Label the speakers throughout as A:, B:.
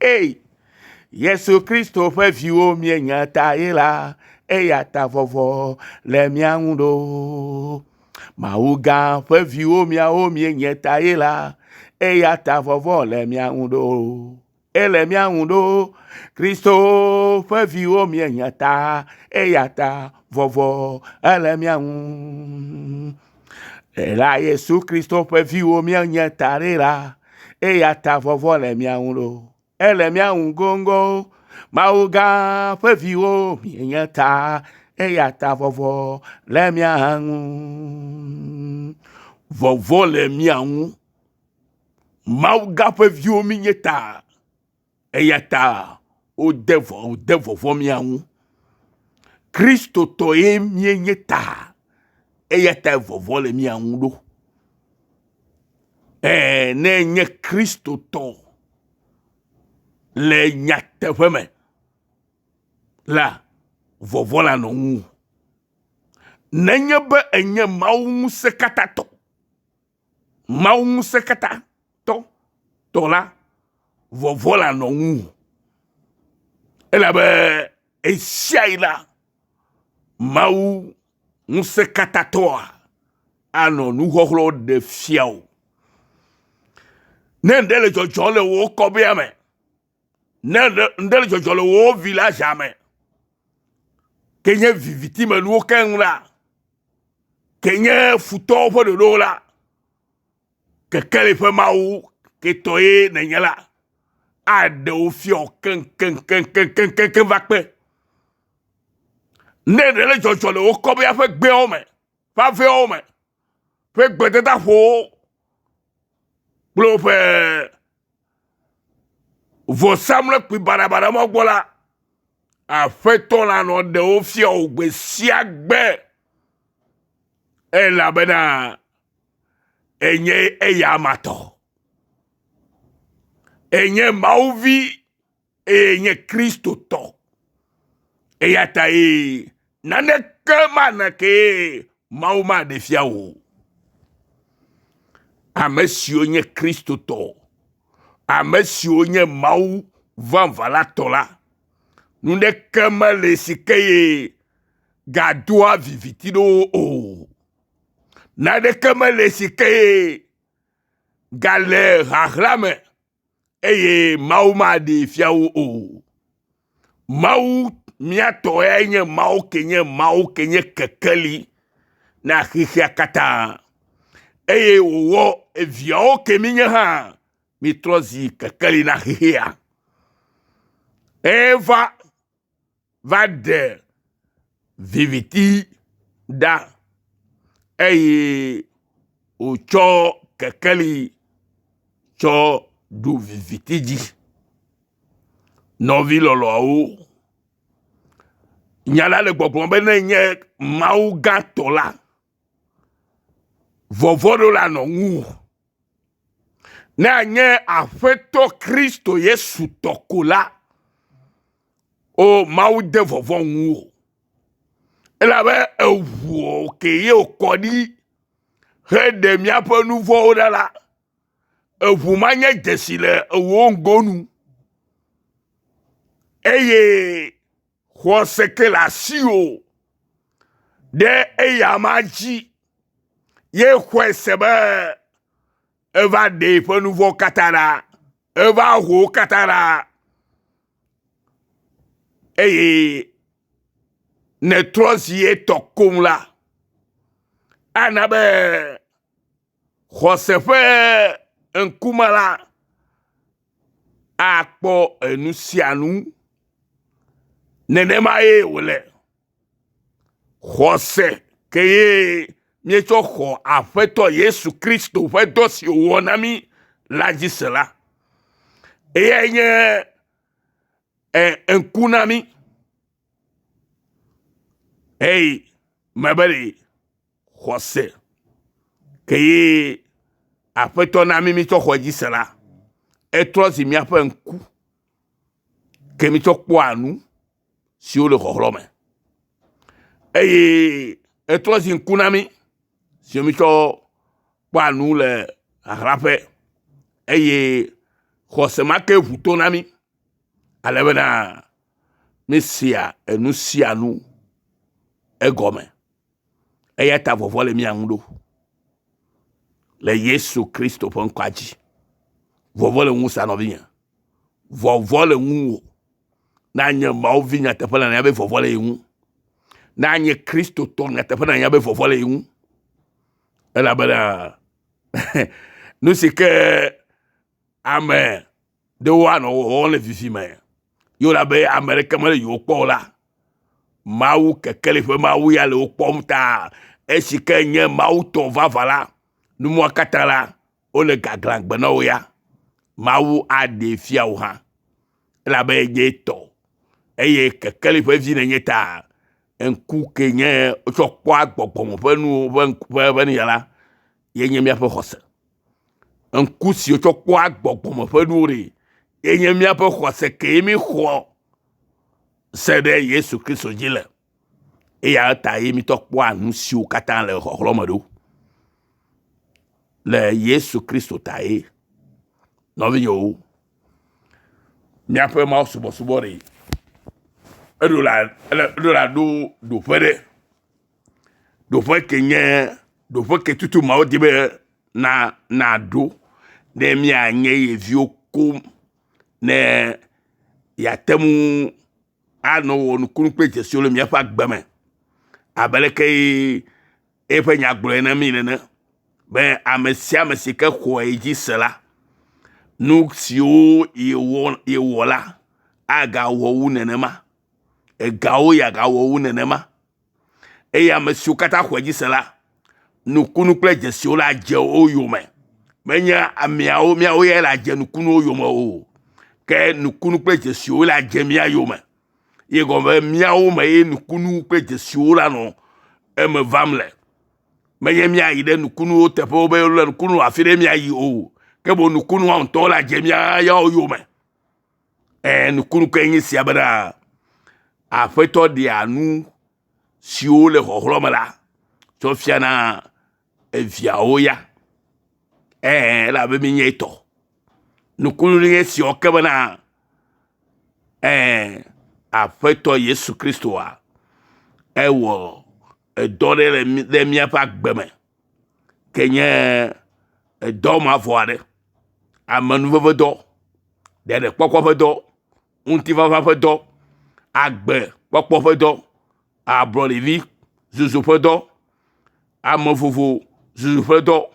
A: Ei! Yesu Kristo ƒe viwo míenye ta ye la, eya ta vɔvɔ̃ le mía ŋu ɖo. Mawu gã ƒe viwo miawo míenye ta ye la, eya ta vɔvɔ̃ le mía ŋu ɖo. Ele mía ŋu ɖo. Kristo ƒe viwo míenye ta, eya ta vɔvɔ̃ ele mía ŋu. Ela Yesu Kristo ƒe viwo míenye ta ɖe la, eya ta vɔvɔ̃ le mía ŋu ɖo. Ele mía ŋu goŋgoŋ. Mawu gã ƒe viwo míenye ta, eya ta vɔvɔ̃ le mía ŋu. Vɔvɔ̃ le mía ŋu. Mawu gã ƒe viwo míenye ta, eya ta wode vɔ wode vɔvɔ̃ mía ŋu. Kristotɔe míenye ta, eya ta vɔvɔ̃ le mía ŋu ɖo. Ɛɛ, ne enye Kristotɔ le nyateƒe me la, vɔvɔ̃ lanɔ ŋuwò. Nenye be enye Mawu ŋusẽkatãtɔ, Mawu ŋusẽkatãtɔ tɔ la, vɔvɔ̃ lanɔ ŋuwò. Elabe ɣesiaɣi la, Mawu ŋusẽkatãtɔa anɔ nuxɔxlɔ̃ ɖe fia wò. Ne ŋɖe le dzɔdzɔm le wò kɔƒea me, ne ŋɖe le dzɔdzɔm le wò village me, ke nye viviti me nuwo keŋ la, ke nye futɔwo ƒe ɖoɖowo la, kekeli ƒe Mawu ke tɔ ye nènye la, aɖe wo fia wò keŋkeŋkeŋkeŋkeŋ va kpe. Ne ɖe le dzɔdzɔ le wò kɔƒea ƒe gbeawo me, ƒe aveawo me, ƒe gbedadaƒowo kple woƒe vɔsamlekpui baɖabaɖa ma gbɔ la, Aƒetɔ la nɔ ɖewo fia wò gbe sia gbe elabena enye eya ama tɔ. Enye Mawuvi eye nye Kristotɔ. Eya ta ye naneke mana ke Mawu maɖe fia wò. Ame siwo nye Kristotɔ, ame siwo nye Mawu vavã la tɔ la, nu ɖeke mele si ke ye gadoa viviti ɖe wo o. Naneke mele si ke ye gale xaxla me eye Mawu maɖee fia wo o. Mawu mía tɔ yae nye Mawu ke nye Mawu ke nye kekeli na xexea katã. Eye wòwɔ eviawo ke mínye hã mítrɔ zi kekeli na xexea. Eva va ɖe viviti ɖa eye wòtsɔ kekeli tsɔ ɖu viviti dzi. Nɔvi lɔlɔ̃awo, nya la le gbɔgblɔm be ne enye Mawu gãtɔ la, vɔvɔ̃ ɖo la nɔ ŋuwò. Ne anye Aƒetɔ Kristo Yesu tɔ ko la, o Mawu de vɔvɔ̃ ŋuwò. Elabe eʋu ke ye wòkɔ ɖi heɖe míaƒe nu vɔ̃wo ɖa la, eʋu ma nye dzesi le wò ŋgonu. Eye xɔse ke le asiwò ɖe eyama dzi ye xɔe se be eva ɖe eƒe nu vɔ̃ katã ɖa, eva ho wo katã ɖa eye nètrɔ zi etɔ koŋ la, ana be xɔse ƒe ŋkume la akpɔ enu sia nu. Nenema ye wòle. Xɔse ke ye míetsɔ xɔ Aƒetɔ Yesu Kristo ƒe dɔ si wòwɔ na mí la dzi se la, eyae nye e, ŋku na mí. Eye mebe ɖe xɔse ke ye Aƒetɔ na mí mítsɔ xɔ edzi se la, etrɔ zi míaƒe ŋku ke mítsɔ kpɔa nu siwo le xɔxlɔ me. Eye etrɔ zi ŋku na mí siwo mítsɔ kpɔa nu le xaxlaƒe eye xɔse ma ke ʋu to na mí. Ale bena míesea enu sia nu egɔme. Eya ta vɔvɔ̃ le mía ŋu ɖo le Yesu Kristo ƒe ŋkɔa dzi. Vɔvɔ̃ le ŋu sa nɔvinye. Vɔvɔ̃ le ŋuwò. Ne anye Mawu vi nyateƒe la, nànya be vɔvɔ̃ le ye ŋu. Ne anye Kristotɔ nyateƒe la, nànya be vɔvɔ̃ le ye ŋu. Elabena nu si ke ame ɖewo anɔ wɔwɔm le vivime ye wòle abe ame ɖeke mele yewo kpɔ o la, Mawu kekeli ƒe Mawu ya le wo kpɔm ta esi ke nye Mawu tɔ vavã la, numɔa katã la, wole gaglãgbe na wo ya. Mawu aɖee fia wò hã elabe enye tɔ eye kekeli ƒe vi nènye ta ŋku ke nye wotsɔ kpɔa gbɔgbɔme ƒe nuwo ƒe ƒe ƒe nuya la ye nye míaƒe xɔse. Ŋku si wotsɔ kpɔa gbɔgbɔme ƒe nuwo ɖe ye nye míaƒe xɔse kee míxɔ se ɖe Yesu Kristo dzi le. Eya ta ye mítɔ kpɔa nu siwo katã le xɔxlɔ̃ me ɖo. Le Yesu Kristo ta ye. Nɔvinyewo, míaƒe Mawu subɔsubɔ ɖe, eɖo la, eɖo la ɖo ɖoƒe ɖe. Ɖoƒe ke nye ɖoƒe ke tutu Mawu di be na naɖo ne míanye ye viwo koŋ ne yeate ŋu anɔ wɔ nukunu kple dzesiwo le míaƒe agbe me abe leke eƒe nya gblɔe na mí nene be ame sia ame si ke xɔe dzi se la, nu siwo yewɔ yewɔ la agawɔ wu nenema. Egawo yeagawɔ wu nenema. Eye ame siwo katã xɔe dzi se la, nukunu kple dzesiwo la dze wo yome. Menye ameawo míawo ya le adze nukunuwo yome o, ke nukunu kple dzesiwo la dze mía yome. Ye gɔme be míawo me ye nukunu kple dzesiwo la nɔ eme vam le. Menye míayi ɖe nukunuwo teƒewo be le nukunu afi ɖe míayi o, ke boŋ nukunua ŋutɔ la dze mía yawo yome. Ɛ̃, nukunu kae nye esia bena Aƒetɔ ɖea nu siwo le xɔxlɔ̃ me la tsɔ fiana eviawo ya. Ɛ̃, elabe míenye etɔ. Nukunu nye esiawo ke bena ɛ̃, Aƒetɔ Yesu Kristoa, ewɔ edɔ ɖe le ɖe míaƒe agbe me ke nye edɔ mavɔ aɖe, amenuvevedɔ, ɖeɖekpɔkpɔ ƒe dɔ, ŋutifafa ƒe dɔ, agbekpɔkpɔ ƒe dɔ, ablɔɖevi zuzu ƒe dɔ, ame vovo zuzu ƒe dɔ,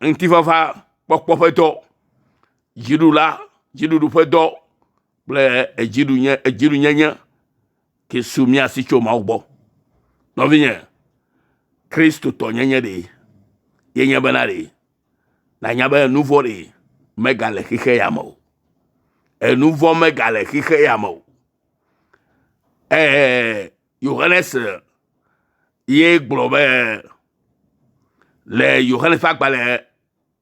A: ŋutifafa kpɔkpɔ ƒe dɔ, dziɖula dziɖuɖu ƒe dɔ kple edziɖunye edziɖunyenye ke su mía si tso Mawu gbɔ. Nɔvinye, Kristotɔnyenye ɖe ye nye bena ɖe nànya be nu vɔ̃ ɖe megale xexe ya me o. Enu vɔ̃ megale xexe ya me o. Ɛɛ Yohanes ye gblɔ be le Yohanes ƒe agbalẽ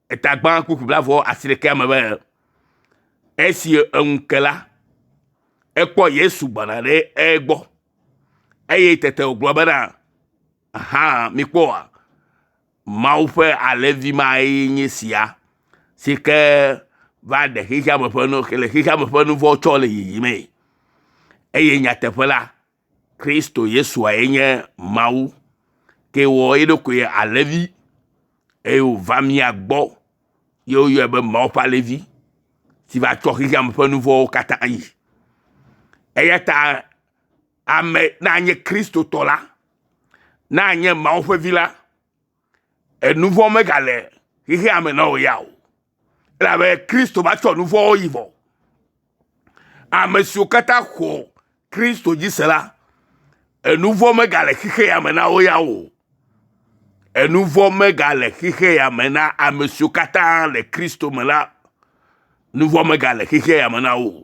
A: etagbã kpukpui blaeve asiɖekea me be esi eŋu ke la, ekpɔ Yesu gbɔna ɖe egbɔ eye tete wògblɔ bena, Hã mikpɔa? Mawu ƒe alẽvi mae nye sia si ke va ɖe xexeame ƒe nu le xexeame ƒe nu vɔ̃ tsɔ le yiyimee. Eye nyateƒe la, Kristo Yesua ye nye Mawu ke wɔ eɖokui alẽvi eye wòva mía gbɔ ye woyɔe be Mawu ƒe alẽvi si va tsɔ xexeame ƒe nu vɔ̃wo katã yi. Eya ta ame nanye Kristotɔ la, ne anye Mawu ƒe vi la, enu vɔ̃ megale xexea me na wò ya o. Elabe Kristo va tsɔ nu vɔ̃wo yi vɔ. Ame siwo katã xɔ Kristo dzi se la, enu vɔ̃ megale xexea me na wo ya o. Enu vɔ̃ megale xexea me na ame siwo katã le Kristo me la. Nu vɔ̃ megale xexea me na wo o.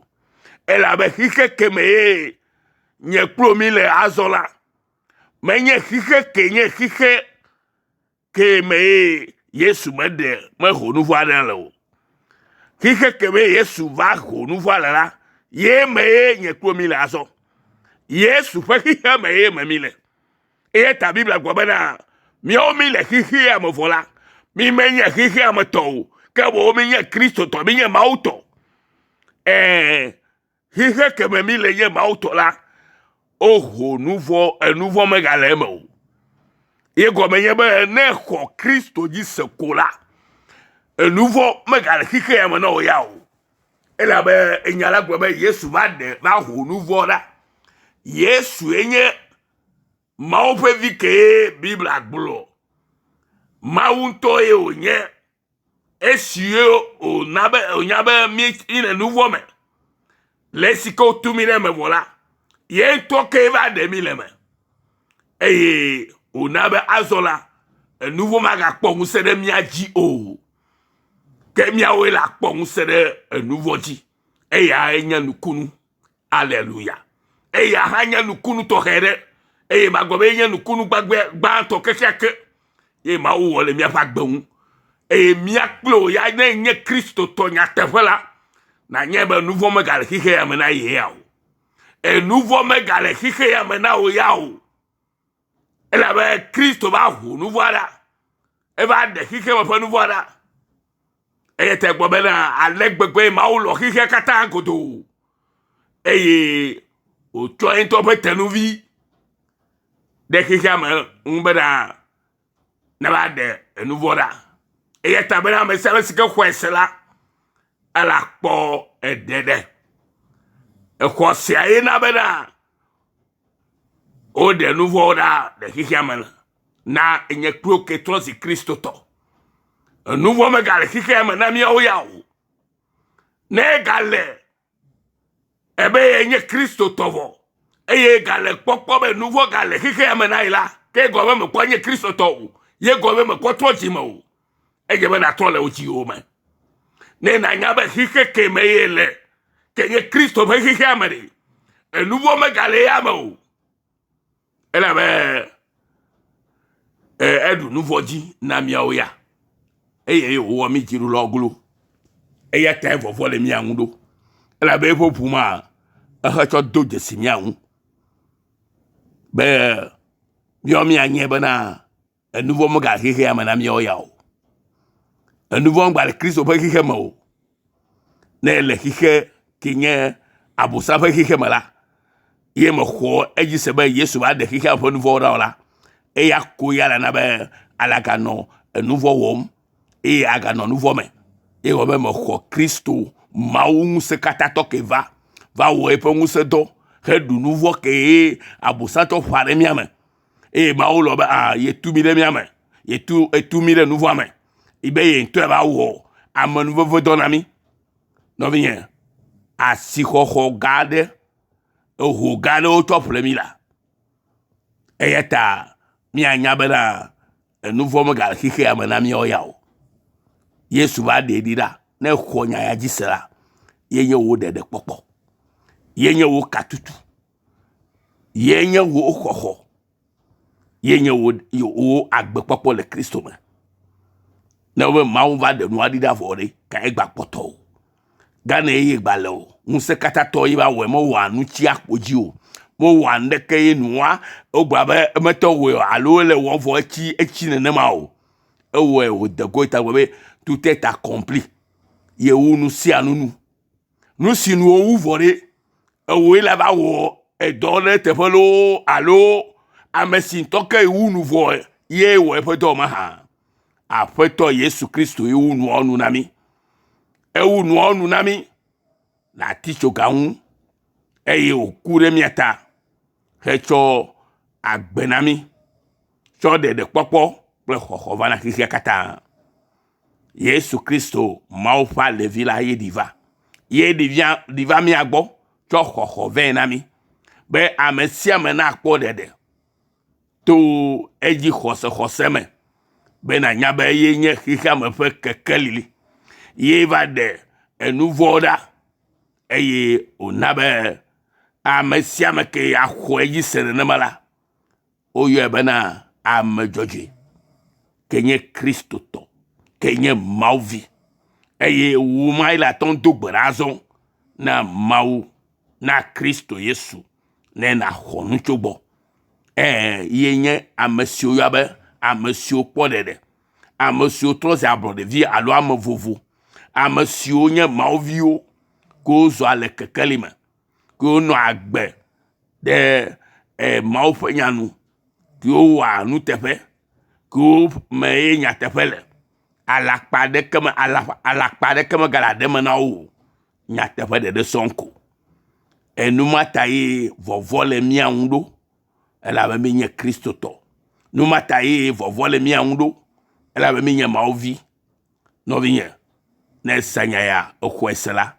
A: Elabe xexe ke me ye nye kple mi le azɔ la, menye xixe ke nye xixe ke me ye Yesu meɖe meho nu vɔ̃ aɖe le o. Xixe ke me Yesu va ho nu vɔ̃ le la, ye me ye nye kple mi le azɔ. Yesu ƒe xixe me ye me mi le. Eya ta Biblia gblɔ bena, míawo mi le xixea me vɔ la, mi menye xixea me tɔ o, ke boŋ mi nye Kristo tɔ, mi nye Mawu tɔ. Ɛɛ, Xixe ke me mi le nye Mawu tɔ la, woho nuvɔ, enuvɔ megale eme o. Ye gɔme nye be ne exɔ Kristo dzi se ko la, enuvɔ megale xixe ya me na wò ya o. Elabe enya la gblɔ be Yesu va ɖe va ho nuvɔ ɖa. Yesue nye Mawu ƒe vi kee Biblia gblɔ. Mawu ŋutɔ ye wònye. Esi wòna be wònya be míele nu vɔ̃ me, le esi ke wotu mí ɖe eme vɔ la, ye ŋutɔ kee va ɖe mí le eme. Eye wòna be azɔ la, enu vɔ̃ magakpɔ ŋusẽ ɖe mía dzi o. Ke míawoe la kpɔ ŋusẽ ɖe enu vɔ̃ dzi. Eyae nye nukunu. Aleluya. Eya hã nye nukunu tɔxɛ ɖe eye magblɔ be enye nukunu gbagbe gbãtɔ kekeake ye Mawu wɔ le míaƒe agbe ŋu. Eye mía kple wò ya ne nye Kristotɔ nyateƒe la, nànyae be nuvɔ̃ megale xexe ya me na ye ya o. Enuvɔ̃ megale xexe ya me na wò ya o. Elabe Kristo va ho nuvɔ̃a ɖa. Eva ɖe xexeme ƒe nuvɔ̃a ɖa. Eya ta egblɔ bena ale gbegbe Mawu lɔ xexea katã godoo eye wòtsɔ ye ŋutɔ ƒe tenuvi ɖe xexea me ŋu bena ne va ɖe enuvɔ ɖa. Eya ta bena ame sia ame si ke xɔe se la, ela kpɔ eɖeɖe. Exɔ sia ye na bena Woɖe nu vɔ̃wo ɖa le xexea me na enye kple ke trɔ zi Kristotɔ. Enu vɔ̃ megale xexea me na míawo ya o. Ne egale ebe yenye Kristotɔ vɔ eye gale kpɔkpɔ be nu vɔ̃ gale xexea me na yi la, ke egɔme mekpɔ nye Kristotɔ o, ye gɔme mekpɔ trɔ dzi me o. Edze be nàtrɔ le wò dziwò me. Ne nànya be xixe ke me ye le, ke nye Kristo ƒe xixea me ɖe, enu vɔ̃ megale ya me o. Elabe eɖu nu vɔ̃ dzi na míawo ya eye wòwɔ mí dziɖulawo glo. Eya tae vɔvɔ̃ le mía ŋu ɖo. Elabe eƒe ʋu ma ehe tsɔ do dzesi mía ŋu be míawo míanye bena Enuvɔ̃ megale xexea me na míawo ya o. Enuvɔ̃ megale Kristo ƒe xexe me o. Ne ele xexe ke nye Abosam ƒe xexe me la, ye mexɔ edzi se be Yesu va ɖe xexea ƒe nuvɔ̃wo ɖa o la, eya ko ya nana be alaganɔ enuvɔ̃ wɔm eye aganɔ nuvɔ̃ me. Eye wɔ be mexɔ Kristo Mawu ŋusẽkatãtɔ ke va va wɔ eƒe ŋusẽdɔ heɖu nuvɔ̃ ke Abosam tsɔ ƒã ɖe mía me. Eye Mawu lɔ be, ah, yetu mi ɖe mía me, yetu etu mi ɖe nuvɔ̃a me, be ye ŋutɔe va wɔ amenuvevedɔ na mí. Nɔvinye, asixɔxɔ gã aɖe, eho gã aɖe wotsɔ ƒle mí la. Eya ta míanya bena enuvɔ̃ megale xexea me na míawo ya o. Yesu va ɖee ɖi ɖa. Ne exɔ nya ya dzi se la, ye nye wò ɖeɖekpɔkpɔ, ye nye wò katutu. Ye nye wò xɔxɔ. Ye nye wò wò agbekpɔkpɔ le Kristo me. Ne wobe Mawu va ɖe nua ɖi ɖa vɔ ɖe, ka egba kpɔtɔ o. Gane ye gba le o. Ŋusẽ katã tɔ ye va wɔe mewɔa nu tsi akpo dzi o. Mewɔa nuɖeke ye nua wogblɔ be mete wɔe o alo ele wɔm vɔ etsi etsi nenema o. Ewɔe wòde go ta gblɔ be tout est accompli. Yewu nu sia nu nu. Nu si nu wowu vɔ ɖe, ewòe la va wɔ edɔ ɖe eteƒe loo alo ame si ŋutɔ ke wu nu vɔ ye wɔ eƒe dɔ mahã. Aƒetɔ Yesu Kristo ye wu nuawo nu na mí. Ewu nuawo nu na mí le atitsoga ŋu eye wòku ɖe mía ta hetsɔ agbe na mí, tsɔ ɖeɖekpɔkpɔ kple xɔxɔ va na xexea katã. Yesu Kristo, Mawu ƒe Alẽvi la ye ɖi va. Ye ɖi via, ɖi va mía gbɔ tsɔ xɔxɔ vɛ na mí be ame sia ame nakpɔ ɖeɖe to edzi xɔsexɔse me be nànya be ye nye xexeame ƒe kekelili. Ye va ɖe enu vɔ̃wo ɖa eye wòna be ame sia ame ke axɔ edzi se nenema la, Woyɔe bena ame dzɔdzɔe, ke nye Kristotɔ, ke nye Mawu vi. Eye wò ma ye le ate ŋu do gbe ɖa azɔ na Mawu, na Kristo Yesu, ne nàxɔ nu tso gbɔ. Ɛ̃, ye nye ame siwo woyɔa be ame siwo kpɔ ɖeɖe, ame siwo trɔ zu ablɔɖevi alo ame vovo, ame siwo nye Mawu viwo ko wozɔa le kekeli me. Ke wonɔ agbe ɖe e, Mawu ƒe nya nu, ke wowɔa nuteƒe, ke wo me ye nyateƒe le. Alakpa ɖeke me alakpa alakpa ɖeke megale aɖe me na wo o. Nyateƒe ɖeɖe sɔŋ ko. Enu ma ta ye vɔvɔ̃ le mía ŋu ɖo elabe míenye Kristotɔ. Nu ma ta ye vɔvɔ̃ le mía ŋu ɖo elabe míenye Mawu vi. Nɔvinye, ne èse nya ya exɔe se la,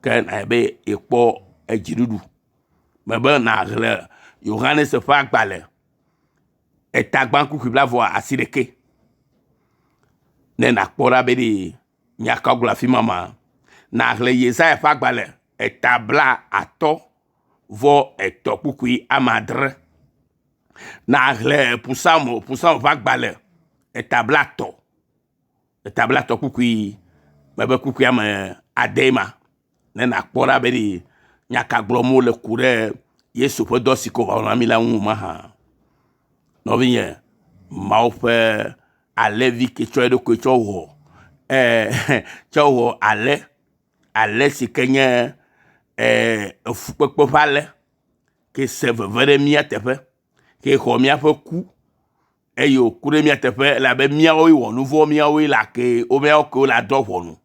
A: ke nànye be yekpɔ edziɖuɖu. Mebe nàxlẽ Yohanes ƒe agbalẽ etagbã kpukpui blaeve asiɖekɛ ne nàkpɔ ɖa be ɖe nya ka wogblɔ le afi ma ma. Nàxlẽ Yesaya ƒe agbalẽ eta blaatɔ̃ vɔ etɔ̃ kpukpui ame adre. Nàxlẽ Psalmo Psalmo ƒe agbalẽ eta blaetɔ̃ eta blaetɔ̃ kpukpui mebe kpukpui ame ade ma ne nàkpɔ ɖa be ɖe nya ka gblɔm wole ku ɖe Yesu ƒe dɔ si ke wòva wɔ na mí la ŋu mahã. Nɔvinye, Mawu ƒe alẽvi ke tsɔ eɖokui tsɔ wɔ e tsɔ wɔ ale ale si ke nye e efukpekpe ƒe ale ke se veve ɖe mía teƒe, ke xɔ míaƒe ku eye wòku ɖe mía teƒe elabe míawoe wɔ nu vɔ̃, míawoe le ake míawo ke wole adrɔ̃ ʋɔnu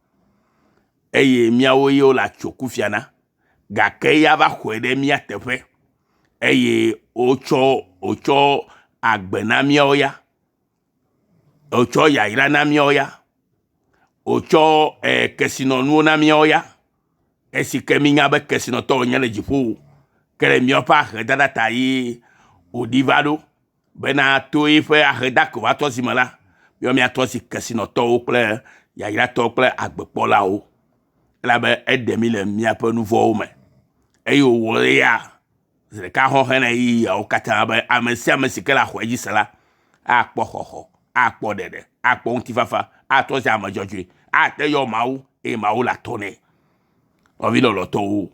A: eye míawoe wole atso kufia na. Gake eya va xɔe ɖe mía teƒe eye wotsɔ wòtsɔ agbe na míawo ya, wòtsɔ yayra na míawo ya, wòtsɔ e kesinɔnuwo na míawo ya. Esi ke mínya be kesinɔtɔ wònye le dziƒo ke le míaƒe ahedada ta ye wòɖi va ɖo bena to eƒe ahedake wòatrɔ zi me la, míawo míatrɔ zi kesinɔtɔwo kple yayratɔwo kple agbekpɔlawo. Elabe eɖe mí le míaƒe nu vɔ̃wo me eye wòwɔ eya zi ɖeka hɔ̃ hena ɣeyiɣiawo katã be ame sia ame si ke le axɔe dzi se la akpɔ xɔxɔ, akpɔ ɖeɖe, akpɔ ŋutifafa, atrɔ zi ame dzɔdzɔe, ate yɔ Mawu eye Mawu le atɔ nɛ. Nɔvi lɔlɔ̃tɔwo,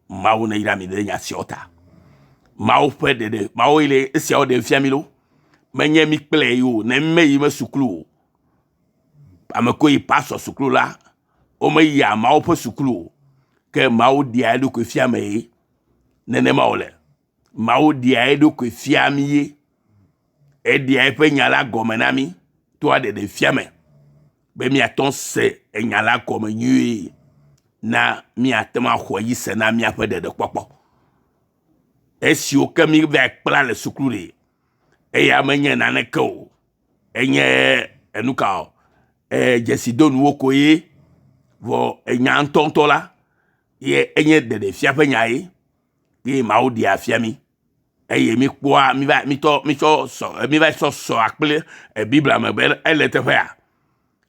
A: Mawu neyra mi ɖe nya siawo ta. Mawu ƒe ɖeɖe, Mawu ye le esiawo ɖem fia mi ɖo. Menye mi kple yi o, ne meyi me suklu o. Ame ko yi pasɔ suklu la, womeyia Mawu ƒe suklu o. Ke Mawu ɖea eɖokui fia me ye. Nenema wòle. Mawu ɖea eɖokui fia mí ye. Eɖea eƒe nya la gɔme na mí toa ɖeɖefia me be míatɔ se enya la gɔme nyuie na míate ŋu axɔ edzi se na míaƒe ɖeɖekpɔkpɔ. Esiwo ke mívae kpla le suklu ɖe, eya menye naneke o. Enye enu ka o? E dzesidonuwo koe. Vɔ enya ŋutɔŋutɔ la, ye enye ɖeɖefia ƒe nya ye ye Mawu ɖea fia mí eye míkpɔa míva mitsɔ mitsɔ sɔ míva sɔ sɔa kple Biblia me be ele teƒea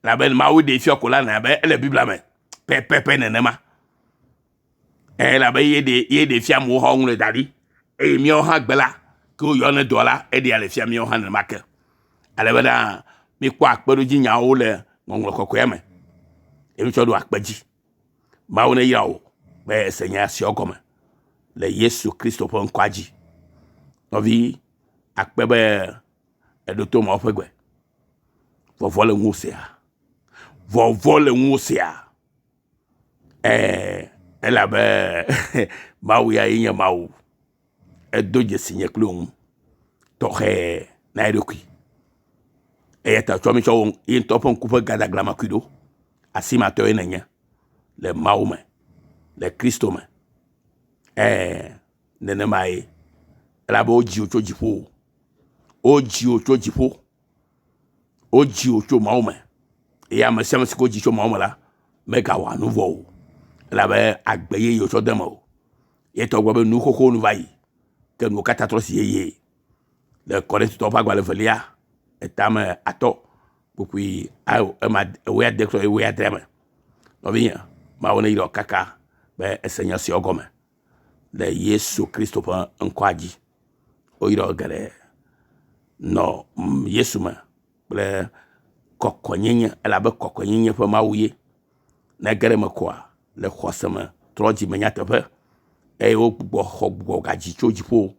A: elabe Mawu ɖee fia ko la na be ele Biblia me pɛpɛpɛ nenema. Elabe ye ɖe ye ɖe fia amewo hã woŋlɔe da ɖi eye míawo hã gbe la ke woyɔ ne dɔ la eɖea le fia míawo hã nenema ke. Ale bena míkpɔ akpeɖodzinyawo le ŋɔŋlɔ kɔkɔea me eye mítsɔ ɖo akpe dzi. Mawu neyra wò be èse nya siawo gɔme le Yesu Kristo ƒe ŋkɔa dzi. Nɔvi, akpe be èɖo to Mawu ƒe gbe. Vɔvɔ̃ le ŋuwò sea? Vɔvɔ̃ le ŋuwò sea? Ɛɛ, elabe Mawu ya ye nye Mawu. Edo dzesi nye kple wò ŋu tɔxɛ na eɖokui. Eya ta tsɔ mitsɔ wò ye ŋutɔ ƒe ŋku ƒe gadaglamakui ɖo. Asimatɔe nènye le Mawu me, le Kristo me. Ɛɛ, nenemae. Elabe wodzi wò tso dziƒo. Wodzi wò tso dziƒo. Wodzi wò tso Mawu me. Eye ame sia ame si ke wodzi tso Mawu me la, megawɔa nu vɔ̃ o. Elabe agbe yeye wotsɔ de eme o. Ye tɔ gblɔ be nu xoxowo nu va yi, ke nuwo katã trɔ zi yeye. Le Korintotɔwo ƒe agbalẽ evelia, etame atɔ kpukpui ema wuiade kple wuiadre me. Nɔvinye, Mawu neyra wò kaka be ese nya siawo gɔme le Yesu Kristo ƒe ŋkɔa dzi. Woyra wò geɖe. Nɔ Yesu me kple kɔkɔenyenye elabe kɔkɔenyenye ƒe Mawu ye. Ne ege ɖe eme koa, le xɔse me trɔ dzi me nyateƒe eye wogbugbɔ xɔ gbugbɔ gadzi tso dziƒo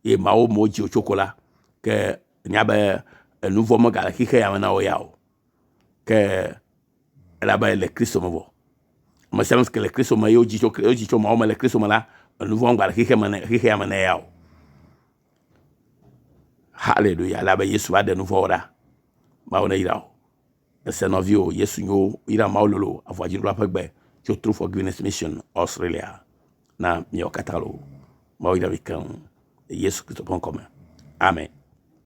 A: eye Mawu me wodzi wò tso ko la, ke nya be enu vɔ̃ megale xixe ya me na wò ya o. Ke elabe le Kristo me vɔ. Ame sia ame si ke le Kristo me ye wodzi tso wodzi tso Mawu me le Kristo me la, Enu vɔ̃ gba le xexea me ne xexea me ne ya o. Haleluya. Elabe Yesu va ɖe nu vɔ̃wo ɖa. Mawu ne yra wò. Ese nɔviwò Yesu nyo yra Mawu lolo avɔadziɖula ƒe gbe tso True Forgiveness Mission Australia na miawo katã loo. Mawu yra mi keŋ le Yesu Kristo ƒe ŋkɔ me. Amen.